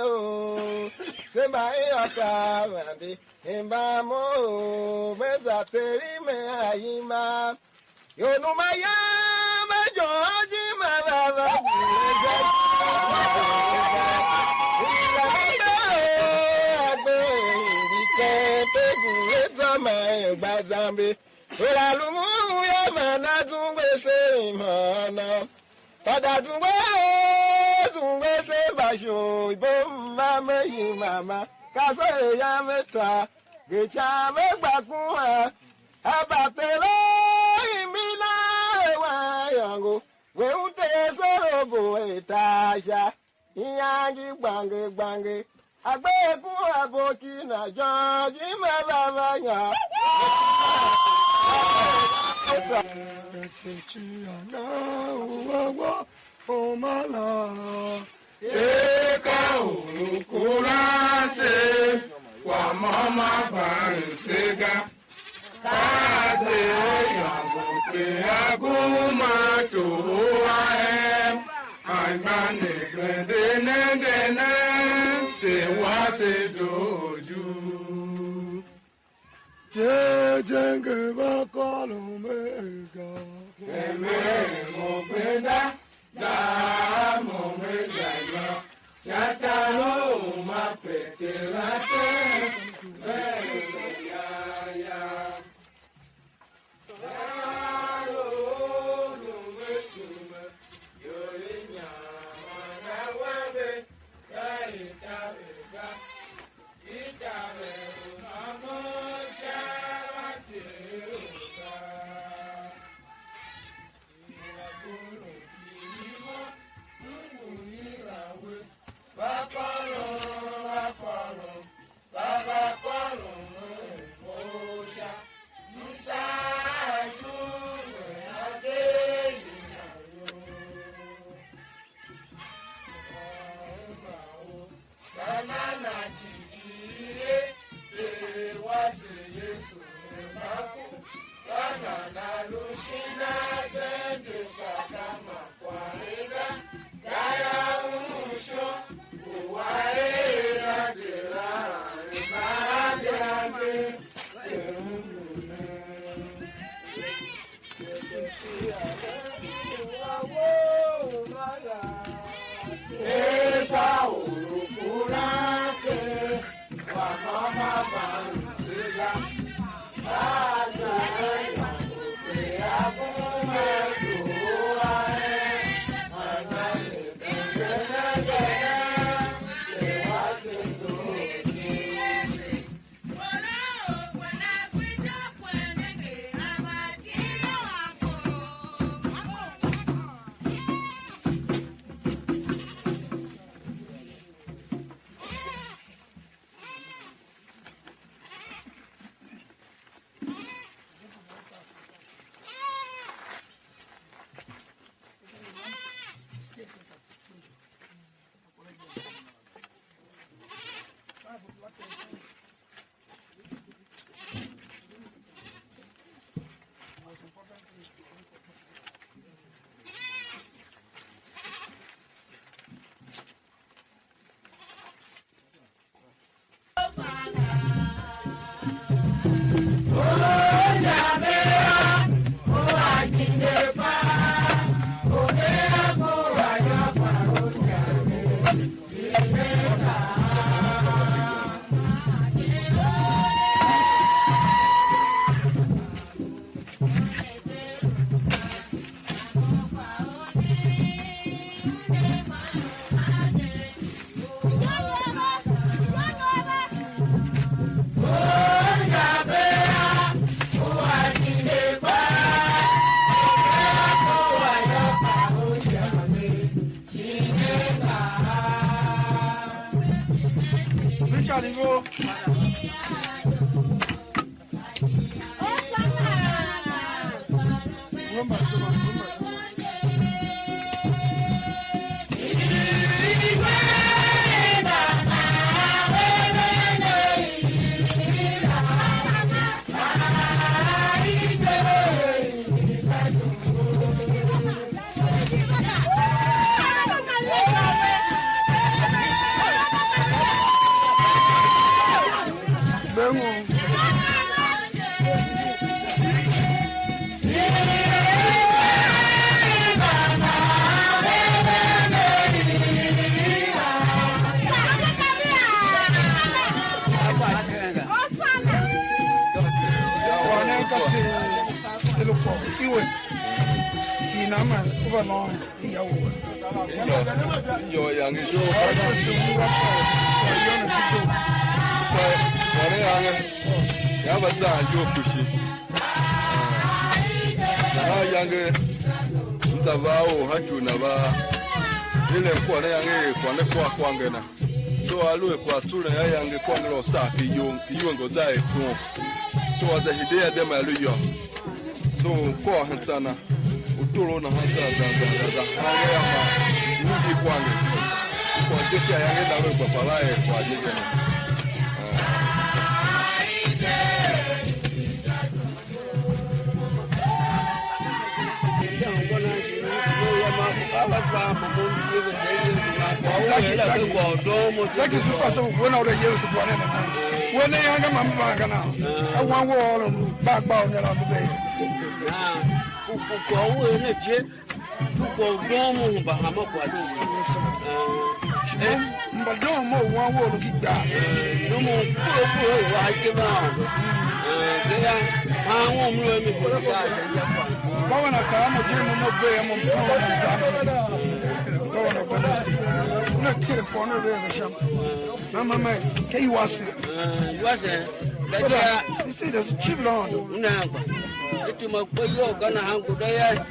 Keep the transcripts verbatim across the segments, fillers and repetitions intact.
o, se mba e yô, ka vande, hemba mo, me za teri me a ima. Yo numa yam, me jôôji ma va va gure za. Ila be o, agbe, ndi ken pe gure za ma e gba zambe. Ura lumun ya ma na zungwe se imônô. Tada zungwe, zungwe se mbasho, ibom ma me yima ma. Ka se ya me ta, ge cha me gba kun ha. Abatere imbi na e wan yôngo, we u te se robo e tar sha. Iyange gbange gbange, agbe ku aboki na jôôji me va va nya. Ese cia na u wa wa uma la. Eka u lu kuran se, kwa mô ma ban se ga. Ka ze a yôngo pe a guma to a em, anmgbianev gbe de nenge ne, te wase doo juu. Je jenge va kôrom er ga. Emer mo gbenda, za mo me za yô, sha tar u ma Peter a te, ve ve ya ya. Ka nana jighjigh ye, Ter wase Yesu hemba ku, ka nana lu shin azende kpa ka ma kwagh a ga, gayô, un shon u a er a gera a hemba a ge a ge. Richard Ivo. Kwaghnen ka se, se lu kwagh u iwe, i nan man u va nôôn ya u we. Injô, injô iyange ijoo. Kwaghnen se ungwa kwagh, kwagh yô ne dedoo. Kwa, kwaghnen iyange, ya va zan ijoo kpishi. Nahan iyange, m za va a or sha ci u na va, i lem kwaghnen iyange er kwaghnen kua kwange na. So, aluer kwagh tsulen a iyange, kôr ngula u sar ken iyol, iyol ngo za er tom. So, a za hide a dem a lu yô. So, kôr hen tsana, u toro u nahan zan zan zan zan zan, hange a ma, u hingir kwanger. Kwagh je ki ayange na ve gba fa la er kwagh je je ne. Zaki, zaki, zaki, su kwase u wena u la Yesu kwagh ne nahan. Wena yange ma m vanga na. A wan wou ôron gbar gbar u ne la mbu ve. Ku, ku kwagh u eren ne je, ku kwagh u doon mo u mba hanma kwagh je. Eh, mba doon mo u wan wou lu ki gbar. Eh, doon mo u kure kure u wa ke ba. Eh, ke ya, ha won mlu a mi ko ga. Ba wana ka mo je mo mo be mo mo mo za. Ba wana ba. Una kere ko na ve ve sham. Na mama, ke iwase. Eh, iwase. Da dia. You see, there's a chip on. Una ngwa. Itu ma ko yo ga na hangu da ya.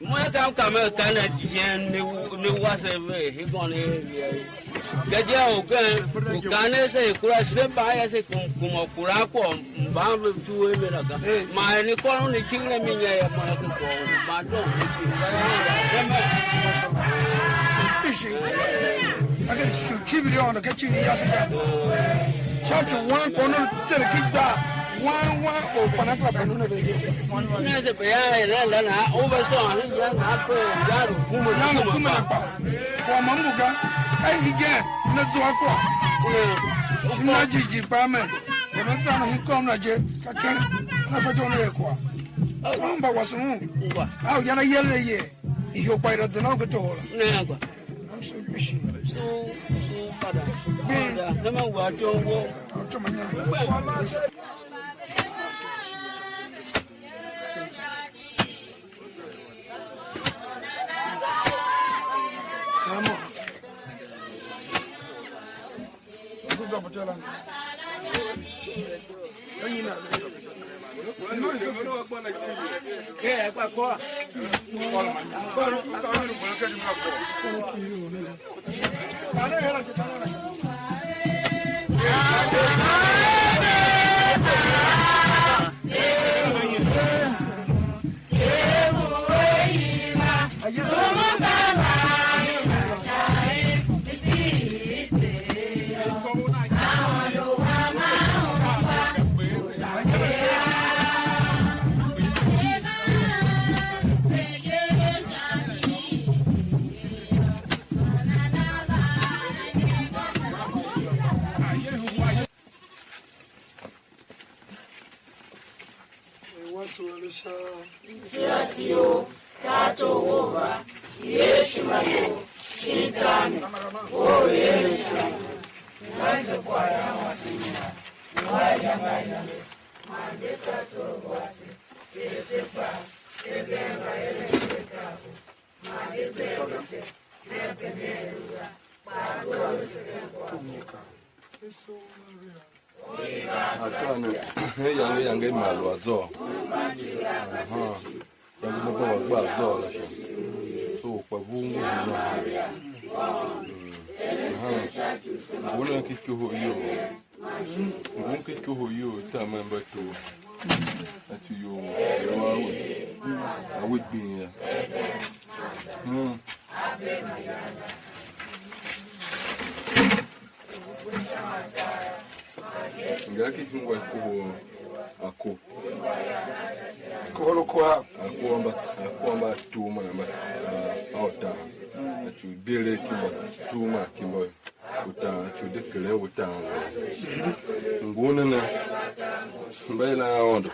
Mo ya kam kam ka na yen ne ne wase ve he gon ne ye. Gadia u gen, u kan ne se kura se ba ya se kum, kuma kura ko mban ve tu e me la ga. Ma ni ko ni kingre mi nya ya mo ya ko ko ma do ni ki. Ake su kibiri ono ke chiri yase ga. Sha ci wan kono tsere ki da. Wan wan o kwana kla banu ne be ye. Ne se pe ya he la la na o ve so an ya na pe ya ru kuma. Yan kuma na kpa. Kwa mangu ga. Ai igen na zua kwa. Kuma. Shi na jiji pa me. Ye me ta na hi kom na je. Ka ken. Na fa jo na ye kwa. Kwa mba wasu. Ngwa. Au yana yele ye. Ihyo kpa ira zana ko tohola. Ne ngwa. I'm so busy. So, so, Father. Father, ne ma wa to wo. I'll tell my name. Come on. Sia tio, tar tor wou va, ye ishima you shin tar ne, wou ye ne ishima you, nase kwagh yam wase nyera, lu a yange a yange, man de tar tor wase, er se kpaa, se bee mbayev se akaa bo, man de bee vese, ken pe nen lu ga, kpa a due a vese ken kwagh. Akaa ne, hen yange yange i maa lu a zôô. Ahan. Yange mo gba gba a zôô la sha. So, kpa vu ngu hana. Mm. Ahan. Ngun ki ikoho iyol. Ngun ki ikoho iyol, i ta me mba to. A ti yo, yo a we. A we gbing ya. Mm. Ngera ki hungwa ikoho ako. Kohol kwa. Ako amba, ako amba tuma amba, ah, auta. Atu dere kimba, tuma kimba. Utaan, ci u de keren utaan. Ngun ne ne, mba yilan Aôndo.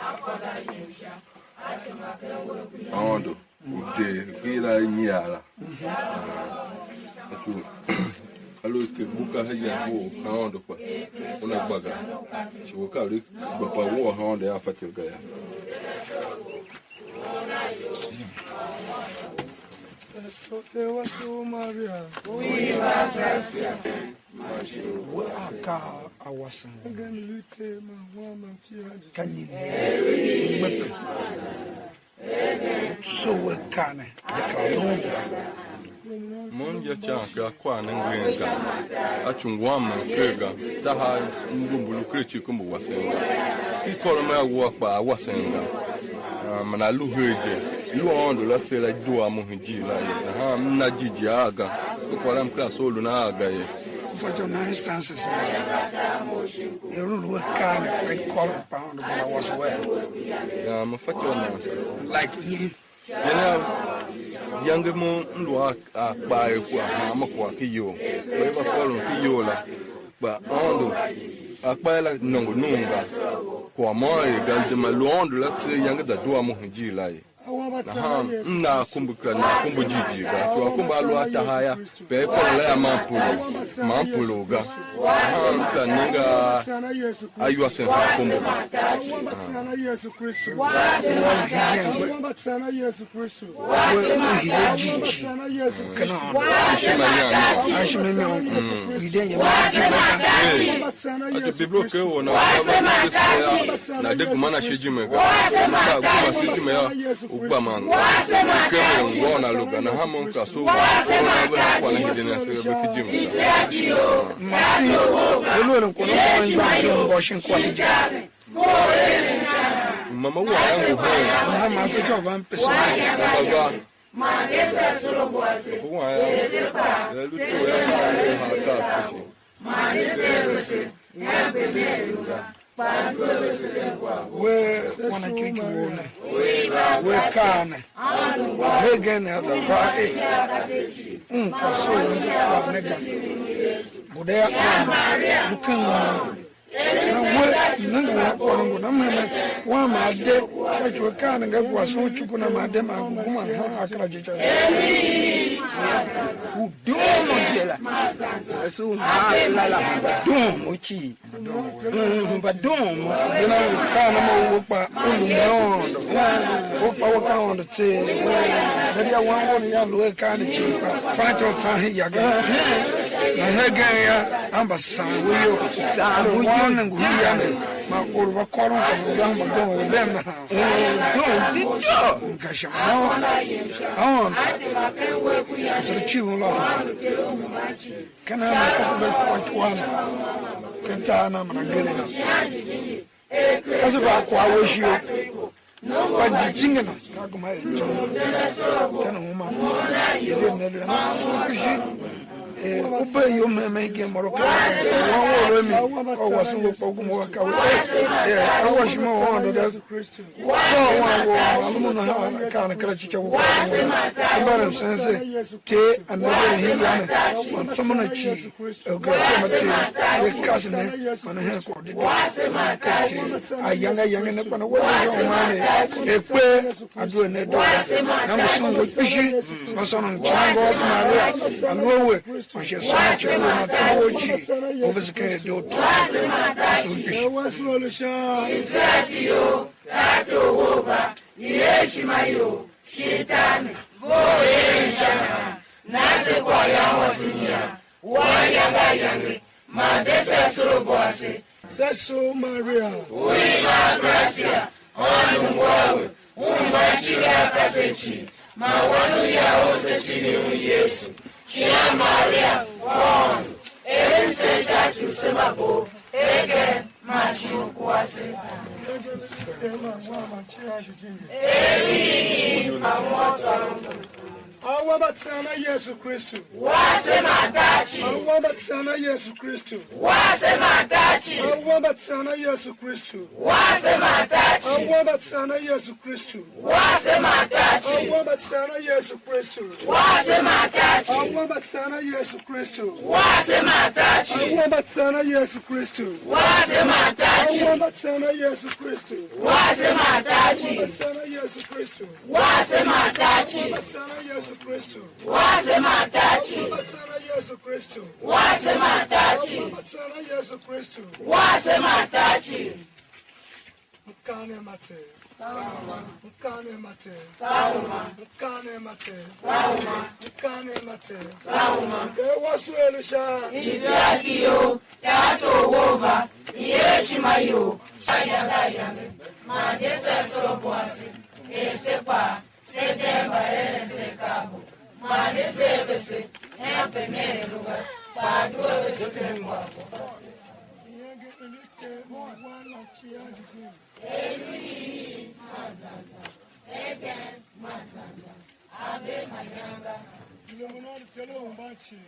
Aôndo, u Ter, u i yilan Nyiar la. A ci u, a lu ke buka ha yan wou Aôndo kpa una gba ga. Shi we ka lu gba pa wou Aôndo a fatyô ga yô. Sote wasu Maria. We a ka a wasen. Ka nyi ne? Ngbepe. So we ka ne, de ka lu. Mo m ya can kera kwagh ne ngeen ga, a ci u ngwan mo ker ga, tahav m ngu mbulu ker icigh ku mbu wasen ga. I kôrom a wua kpaa a wasen ga. Ah, man a lu her je, lu Aôndo la tser a dua mo hen ijiir la ye. Nahan m na jighjigh a ga, ku kwagh la m kera soo lu na a ga ye. Ku fatyô u nan instances ne, er u lu a kaa ne kpa i kôrom kpa Aôndo gema wase wea? Ya, me fatyô u nan sa. Like nyi? Yena, yange mo m lu a, a kpa er kwagh hanma kwagh ken iyol, kpa i va kôron ken iyol la, kpa Aôndo a kpa la nôngo num ga, kwagh môm er ga, de ma lu Aôndo la tser yange za dua mo hen ijiir la ye. Nahan m na akombo kera, na akombo jighjigh ga. Tso akombo a lu a tahav yô, pe i kôron la yô, man pulu, man pulu ga. Nahan m kera nenge a, a iwasen ha akombo ga. We u hide jighjigh ken Aôndo. Ishima yan. Ashima myon. Hide ye ma jighjigh. Hey. Ati Bibilo ker u na gba se ya, na de gema na shi ijime ga. Na gema shi ijime yô, u gba man. Ker u ngô na lu ga, nahan mo m ka so u na ve ha kwagh na hide na se ve ki ijime ga. Masi, ve lu eren kwagh u ngô shin kwase je. Mama wa ya ngu hen. Mama ma fetyô u van pese. Mama va. Ape wan yô, ya lu tso yô, ka er ha ka a kpishi. We wanakiriki wou ne, we kaa ne, hegen ne a za va er, un kwase u ngu kwagh ne ga, guda yô, un lu ken un. Na we, nenge wan kwagh u ngu nan hemen, wan ma a de, sha ci u akaa ne nga kwase u cuku na ma a de, ma a ngu guma, ha a kera je ca. U doo mo je la. Yesu u haa la la, u doo mo cii. Mm, mba doo mo. Yena u kaa na ma u we kpa u lu mlôndo. U fa we ka Aôndo tseegh. Gadia wan wou ne ya lu a kaa ne cii kpa. Fatyô u tsan hen yage. Na hegen yô, a mba saan we iyol. Saan we iyol. Wan ne ngu hii ya ne, man or va kôron kwagh u gba mba gomov u dem nahan. Doo, di doo. Nga sha ma Aôndo. Sha ci u la. Ken a ma ka se ve kôr ikua ne. Ken tar na man angeren na. Ka se va kwagh we shi yo. Kpa jijingi na, ka gema er tom ken uma, er ne lu na kpishi. Eh, u bee iyol mhen mhen igen, moro ka wan wou lu a mi, ka u wasen we kpa u gema wa ka we. Eh, a wa ishima u Aôndo ga. Tsô wan wou ma lu mo nahan, ka ne kera cica u kpa u gema. Mba ne msen se, Ter a na ve hen ya ne, man tsô mo na cii. Orgen tema Ter, ve kase ne, man a hen kwagh u dedoo, man ken Ter, ayange ayange ne kpa ne wa ve sha u man ne, er kpe a due ne doo. Na ngu sugh we kpishi, mba sônon icighango ase Maria, a lu a we, man shi a sônon icighango man tso wou cii, u vese ken Aôndo. Sugh kpishi. Ka tor wou va, i er ishima you, shin tar ne, vough er sha nahan, na se kwaghyan wase nyian, wan ayange ayange, man de se asorabo ase. Se sugh Maria. U i va gracia, Aôndo ngu a we, u mba icivir a kasev cii, man wan u ya u se civir un Yesu. Shin Maria, Aôndo, er msen sha ci u sema bov, hegen man shin u ku ase. Awambatsana Yesu Kristu. Wase matachi. Awambatsana Yesu Kristu. Wase matachi. Awambatsana Yesu Kristu. Wase matachi. Awambatsana Yesu Kristu. Wase matachi. Awambatsana Yesu Kristu. Wase matachi. Awambatsana Yesu Kristu. Wase matachi. Awambatsana Yesu Kristu. Wase matachi. Awambatsana Yesu Kristu. Wase matachi. Awambatsana Yesu Kristu. Wase matachi. Awambatsana Yesu Kristu. Wase matachi. Awambatsana Yesu Kristu. Wase matachi. Awambatsana Yesu Kristu. Wase matachi. Mkaanem ma Ter. Mkaanem ma Ter. Mkaanem ma Ter. Mkaanem ma Ter. Ter wasu elu sha. Itiaki yo, tato wova, ieshima yo, sha iyange ayange, man de se asorabo ase, er se kpaa, se de mbaeren se akabo, man de ze vese hen ape ne ero ga, kpa a due vese ken kwaghbo. Iyange i lu Ter man Wan man Icighan Jijingi. Ior u nan Ter u hemban cii.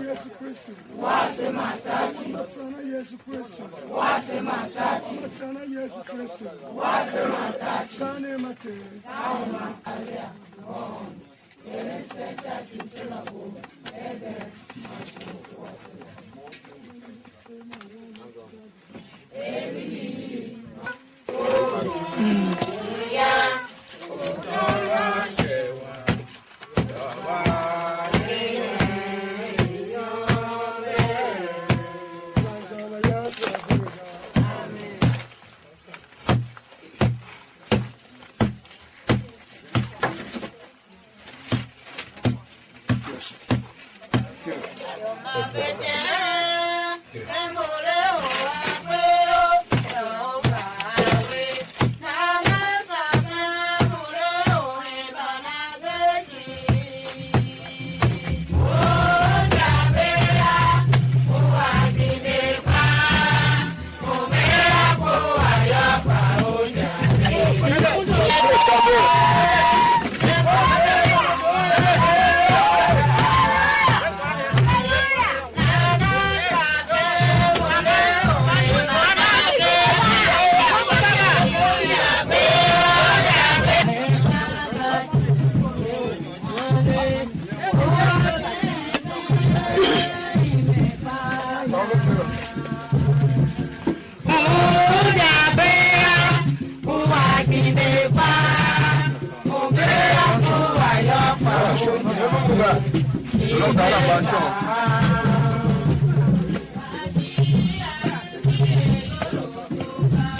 Yesu Kristu. Wase matachi. Sana Yesu Kristu. Wase matachi. Sana Yesu Kristu. Wase matachi. Kane mate. Kauma kalia.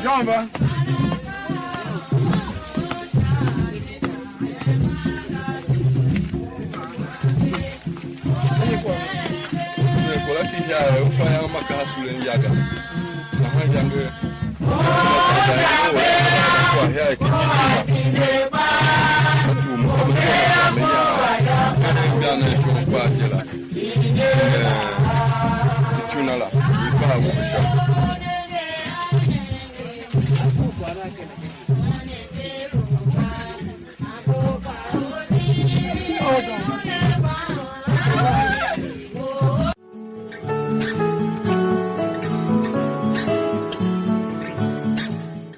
Jamba. Kura ki sha er u fa yange ma ka a suren yaga. Nahan yange, kwa hea ki jijinga. Ka tu mu ka me kua na me ya. Ene ga ne shon kwa je la. Eh, ituna la, i fa u.